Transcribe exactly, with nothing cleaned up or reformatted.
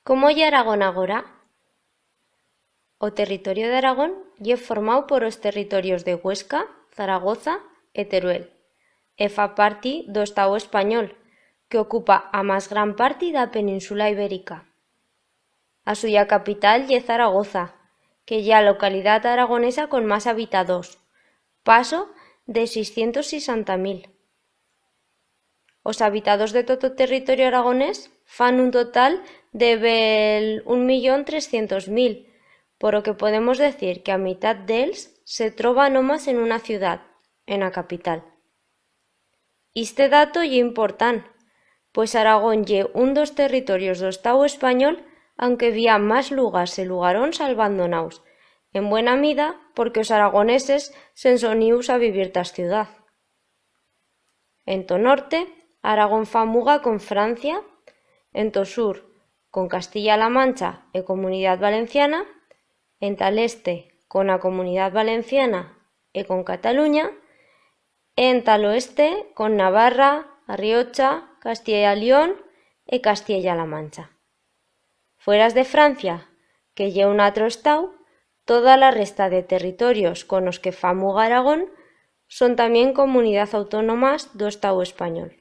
Cómo ye Aragón agora? O territorio d'Aragón ye formau por os territorios de Huesca, Zaragoza e Teruel, e fa parti d'o Estau español, que ocupa a mas gran parti d'a peninsula iberica. A suya capital ye Zaragoza, que ye a localidat aragonesa con mas habitadors, paso de seiscientos seisanta mil. Os habitadors de tot o territorio aragonés fan un total de bell un millón trescientos mil, por o que podemos decir que a mitat d'els se troba nomás en una ciudat, en a capital. Iste dato ye important, pues Aragón ye un d'os territorios d'o Estau español anque bi ha mas lugars e lugarons albandonaus, en buena mida porque os aragoneses se'n son ius a vivir ta'as ciudad. Ento norte, Aragón fa muga con Francia, ento sur, con Castilla-La Mancha e Comunidat Valenciana, enta l'este, con a Comunidat Valenciana e con Catalunya, enta l'oeste, con Navarra, A Riocha, Castiella-León e Castiella-La Mancha. Fueras de Francia, que ye un atro estau, toda la resta de territorios con os que fa muga Aragón son tamién comunidat autonomas d'o Estau español.